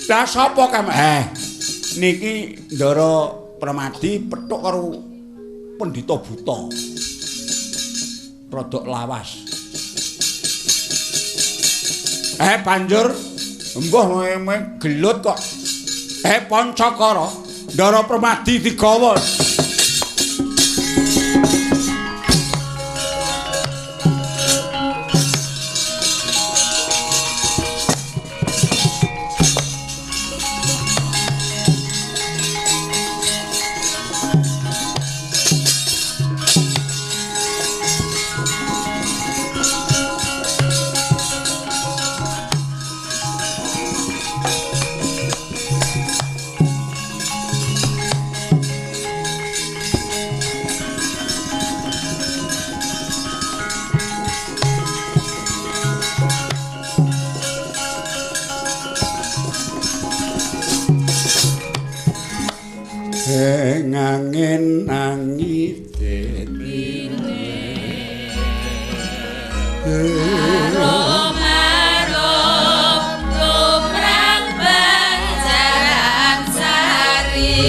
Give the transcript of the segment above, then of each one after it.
Lah sapa kae? Niki Ndara Permadi petuk karo pendhita buta. Rodok lawas. Banjur embuh gelut kok. Pancakara, Ndara Permadi digawa. Angin angite arum tumrang banjaran sari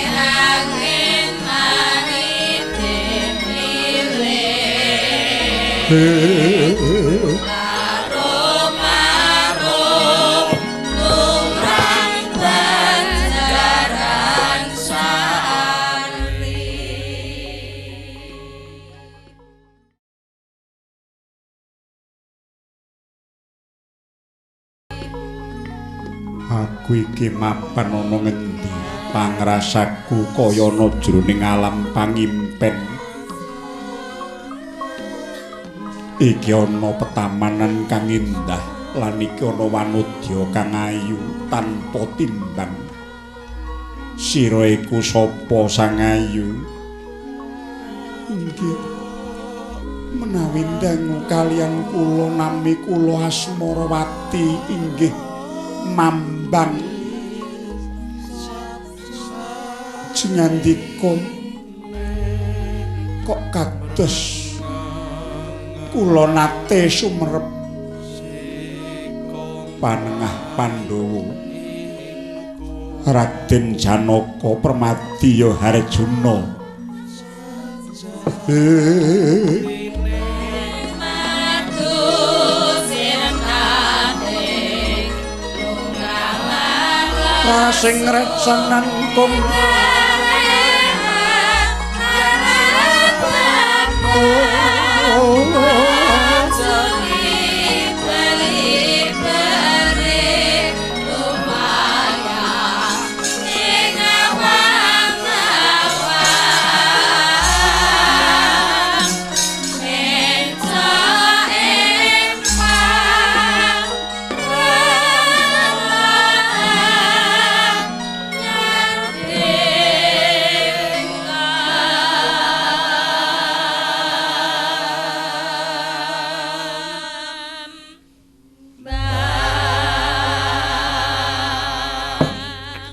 angin marite mile. Aku iki mapan ana ngendi pangrasaku kaya ana jroning alam pangimpen. Iki ana petamanan kang indah lan iki ana wanodya kang ayu tanpa timbang. Sira iku sapa sang ayu? Inggih. Menawi ndangu kaliyan kula nami kula Asmarawati inggih Mambang. Jengandika kok kados kula nate sumerep panengah Pandhawa Raden Janaka Permadi ya Harjuna. Sing reksanan kum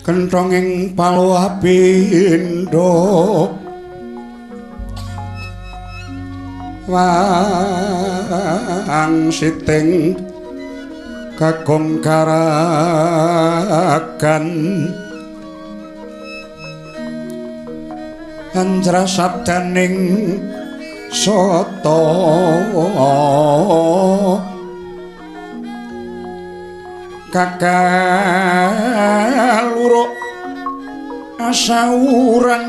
kenthonging palawabindha wang siting kakung karagan anjra sabdaning sata kakaluruk asauran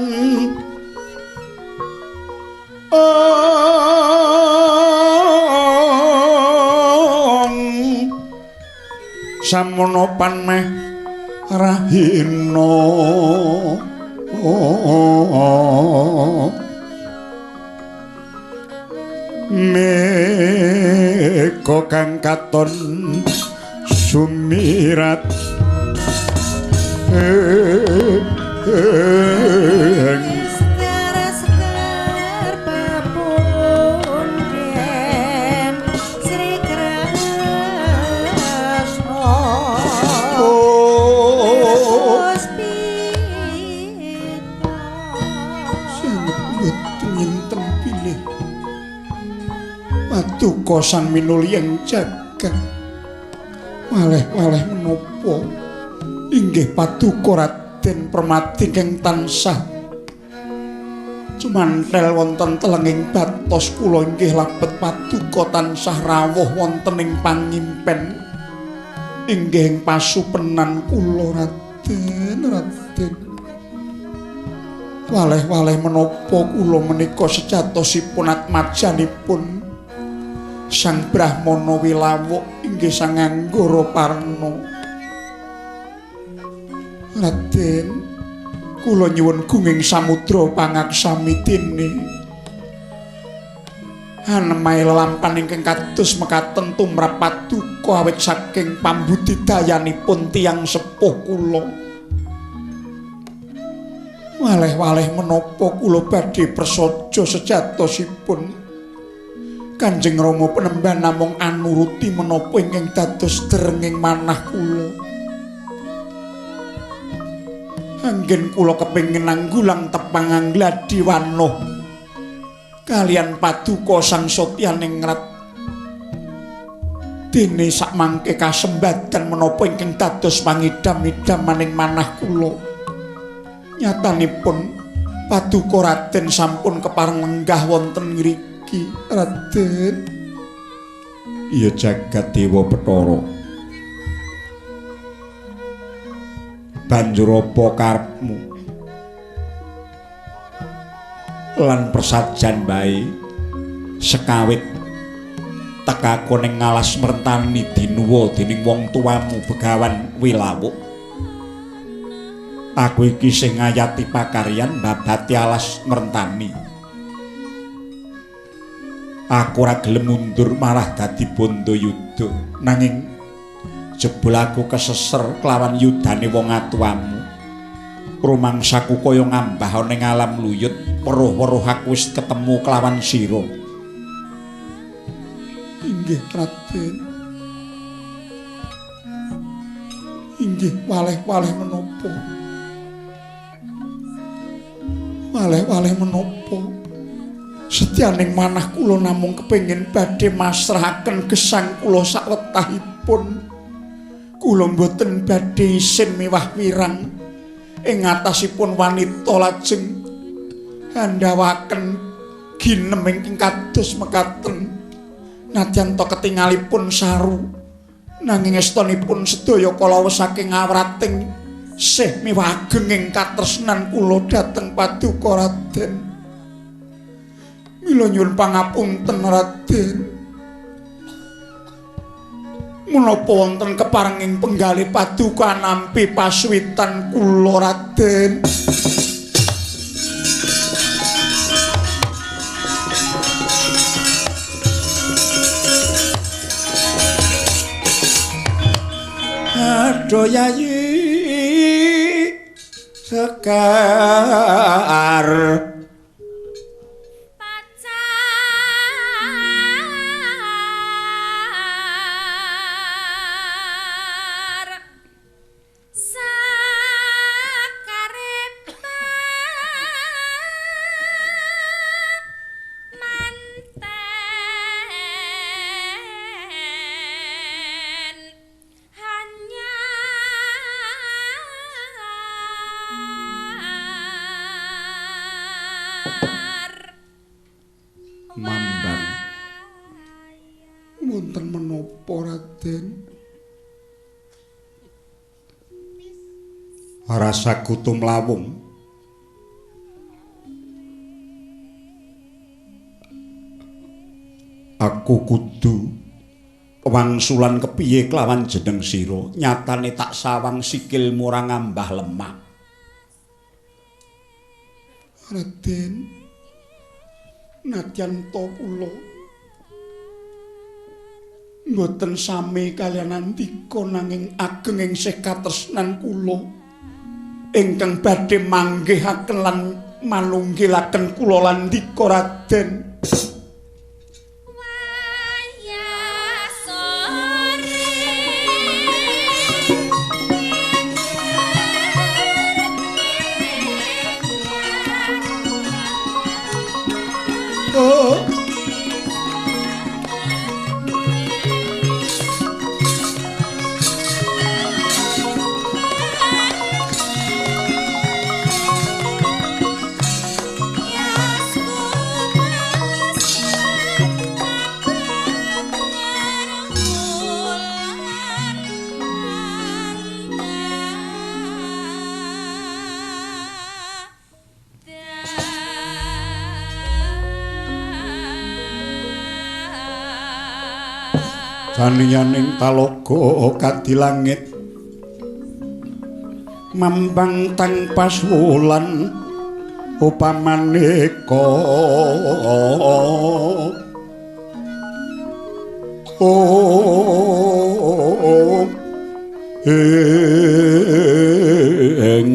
samono panmeh rahina. Mega kang katon sumirat sekar papunden Sri Kresna. Sanget boten enten bilih Paduka Sang Minulya ing jagat. Waleh-waleh menapa inggih paduka Raden Permadi ingkang tansah cumanthel wonten telenging batos kula inggih labet paduka tansah rawuh wonten ing pangimpen inggih ing pasupenan kula Raden. Raden, waleh-waleh menapa kula menika sejatosipun atmajanipun Sang Brahmana Wilawuk inggih Sang Anggara Parna. Raden, kula nyuwun gunging samudra pangaksamitine. Anemahe lelampan ingkang kados mekaten tumrap paduka awit saking pambudidayanipun tiyang sepuh kula. Waleh-waleh menapa kula badhe prasaja sejatosipun Kanjeng Rama Penemban namung anuruti menapa ingkang dados derenging manah kula. Anggen kula kepengin nanggulang tepang anggladi wanuh kalian paduka Sang Satyaningrat. Dene sakmangke kasembadan menapa ingkang dados pangidam-idamaning manah kula. Nyatanipun paduka Raden sampun kepareng lenggah wonten ngriki. Raden. Iya jagat Dewa Bathara. Banjur apa karepmu? Lan persajan bae sekawit tekaku ning ngalas mertani dinuwa dening wong tuamu Begawan Wilawuk. Aku iki sing ngayati pakaryan babati alas mertani. Aku ora gelem mundur malah dadi bondo yuda. Nanging jebul aku keseser kelawan yudane wong atuamu. Rumangsaku kaya ngambah ning alam luyut, weruh-weruh aku wis ketemu kelawan sira. Inggih Raden. Inggih waleh-waleh menapa? Waleh-waleh menapa? Setyaning manah kula namung kepengin badhe masrahaken gesang kula sawetahipun. Kula mboten badhe isin miwah wirang ing atasipun wanita lajeng andhawaken ginem ingkang kados mekaten. Nadyan ta ketingalipun saru nanging estonipun sedaya kala saking awrating sih miwah agenging katresnan kula dhateng paduka Raden. Mila nyuwun pangapunten Raden. Menapa wonten keparenging penggalih paduka nampi pasuwitan kula Raden? Aduh yayi sekar mamban. Wonten menapa Raden? Rasaku tumlawung. Aku kudu wangsulan kepiye kelawan jeneng sira? Nyatane tak sawang sikilmu ora ngambah lemak. Raden, nadyan ta kula mboten sami kaliyan andika nanging ageng ing sih katresnan kula ingkang badhe manggihaken lan manunggilaken kula lan ndika Raden. Oh. Janiyaning talaga kadilangit mambang tanpa suwulan upamaneka ing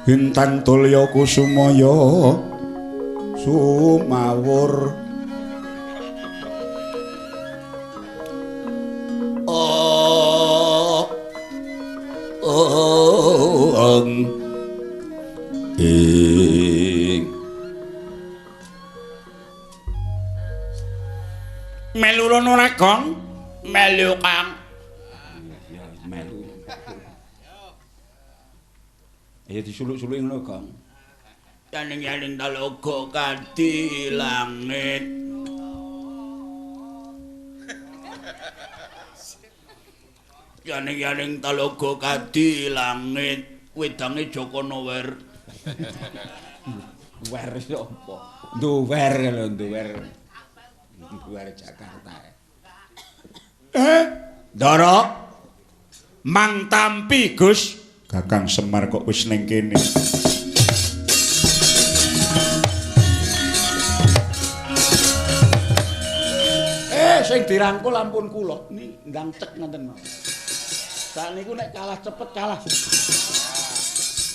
Intan tulya kusumaya sumawur. Ing melu rono ra, Gong? Melu, Kang. Ya melu. Ya disuluk-suluki ngono, Gong. Yaning-yaning talaga kadi langit. Yaning-yaning talaga kadi langit, wedange Joko Nower. Wer sapa? Nduwer lho, nduwer. Nduwer Jakarta. Ndara. Mang tampi, Gus. Kakang Semar kok wis ning kene. Sing dirangkul ampun kula. Ni ndang cek ngoten mawon. Sakniku nek kalah cepet kalah.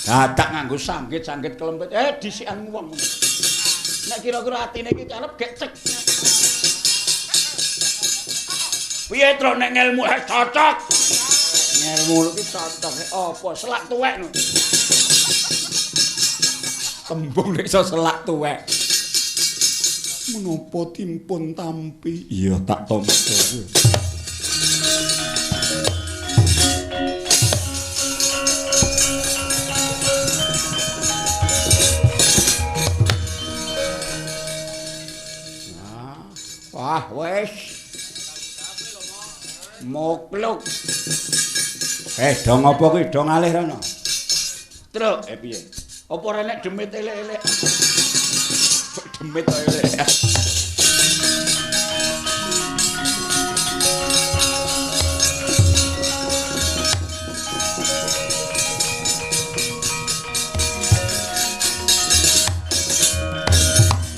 Dadak nganggo sanggit-sanggit kelempit. Dhisikan wong. Nek kira-kira atine iki arep gek cek. Piye tro nek ngelmu cocok? Ngelmu iki cocok apa? Selak tuwek no. Tembung nek iso selak tuwek. Menapa timpun tampi? Iya tak tampa. Wah, wis. Mokluk. Do ngopo kuwi? Do ngalih rono. Truk, piye? Apa ora nek demit elek-elek? Demit elek.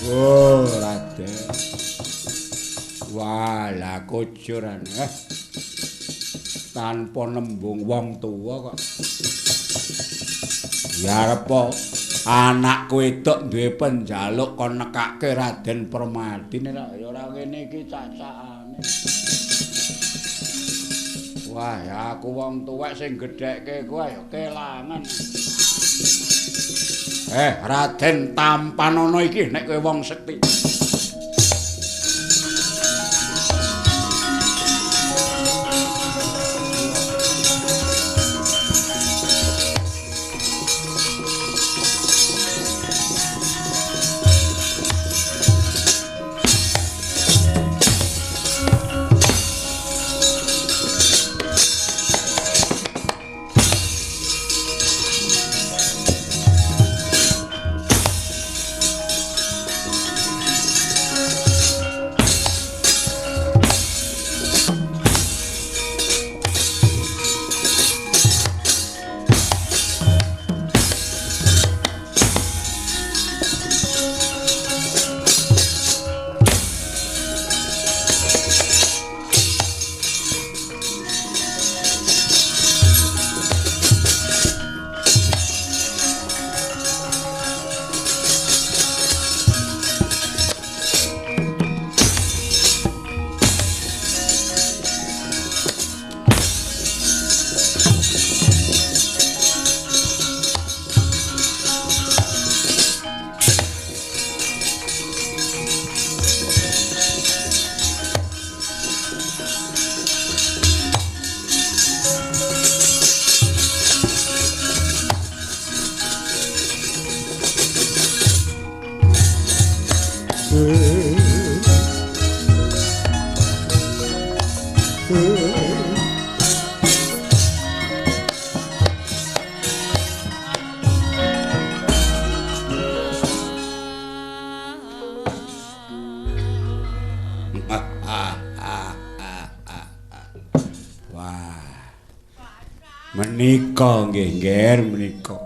Oh, Raden. Wah, lah kucuran. Tanpa nembung wong tuwa kok. Ya arep anakku wedok duwe penjaluk kon nekake Raden Permadi nek ya ora ngene iki cacakane. Wah, ya aku wong tuwek sing gedhekke kowe ya kelangan. Raden tampanono iki nek kowe wong sekti. Menika nggih, Ngger, menika.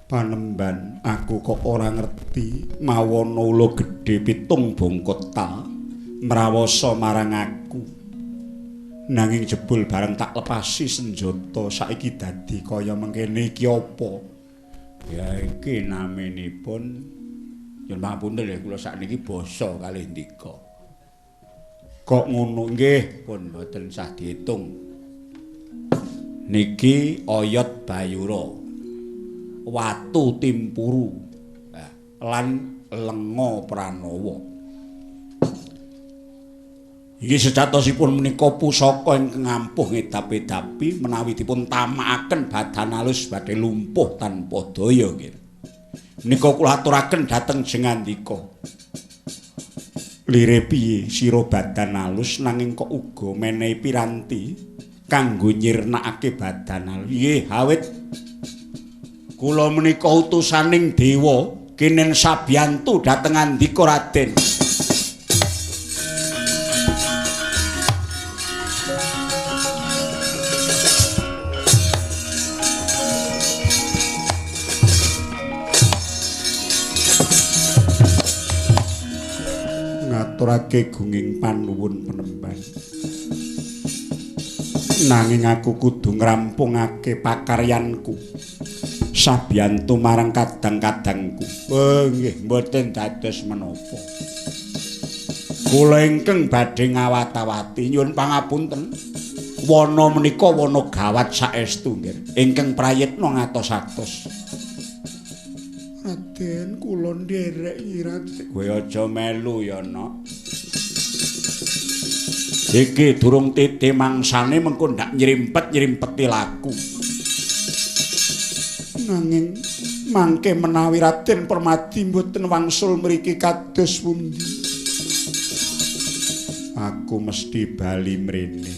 Panemban aku kok ora ngerti mawana ula gedhe 7 bongkot ta mrawasa marang aku. Nanging jebul bareng tak lepasi senjata saiki dadi kaya mengkene iki apa? Ya iki naminipun yen pangapunten nggih kula sakniki basa kalih ndika. Kok ngono nggih? Pun mboten sah diitung. Niki oyot Bayura, watu timpuru lan lenga Pranawa. Iki sejatosipun menika pusaka ingkang ampuh ngedap-edapi menawi dipun tamakaken badan alus badhe lumpuh tanpa daya nggih. Menika kula aturaken dhateng Jengandika. Lire piye sira badan alus nanging kok uga menehi piranti kanggo nyirnakake badan alus. Nggih, awit kula menika utusaning dewa kinen sabiyantu dhateng andika Raden. Ngaturake gunging panuwun penemban. Nanging aku kudu ngrampungake pakaryanku. Sabiyantu marang kadang-kadangku. Oh nggih, mboten dados menapa. Kula ingkang badhe ngawat-awati nyuwun pangapunten. Wana menika wana gawat saestu nggih, ingkang prayitna ngatos-atos. Raden kula nderek Raden. Kowe aja melu ya, Nok. Iki durung titi mangsane mengko ndak nyrimpet-nyrimpeti laku. Nanging mangke menawi Raden Permadi mboten wangsul mriki kados pundi? Aku mesti bali mrene.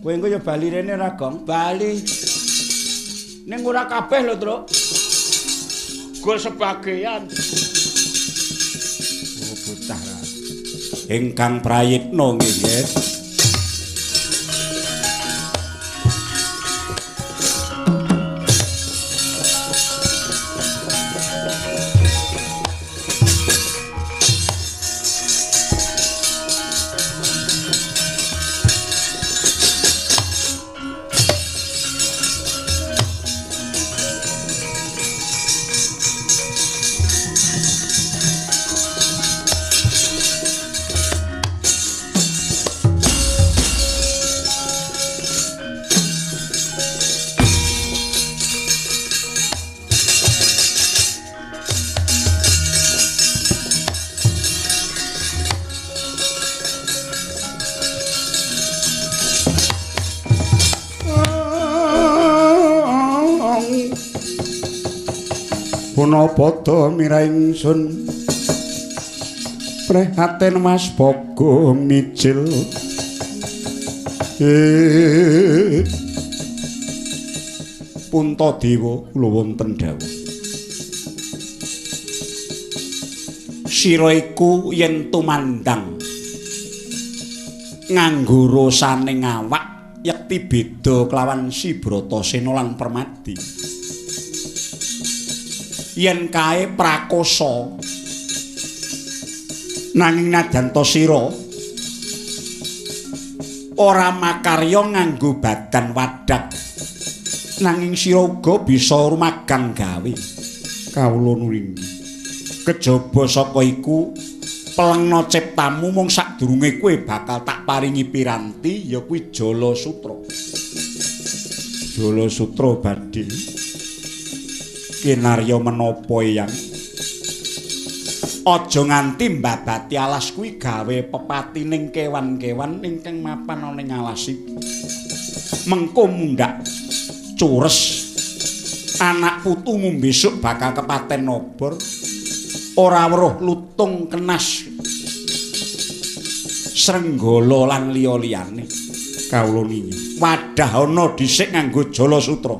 Kowe engko ya bali rene ra, Gong? Bali. Ning ora kabeh lho, Truk. Gol sebagian. Oh, bocah ra. Ingkang prayitna nggih, nggih. Punapa mira ingsun prihatin Mas Bagong mijil. Puntadewa kula wonten dawuh. Sira iku yen tumandang nganggo rasaning awak yekti beda kelawan Si Bratasena lan Permadi. Yen kae prakosa nanging nadyan ta sira ora makarya nganggo badan wadak nanging sira uga bisa rumagang gawe. Kawula nuringi kejaba saka iku pelengna ciptamu mung sadurunge kowe bakal tak paringi piranti ya kuwi Jala Sutra. Jala Sutra badhe kinarya menapa eyang? Aja nganti mbabati alas kuwi gawe pepatining kewan-kewan ingkang mapan ana ing alas iki. Mengko mundhak cures anak putumu besok bakal kepaten obor ora weruh lutung kenas srenggala lan liya-liyane. Kawula ninyi wadah ana dhisik nganggo Jala Sutra.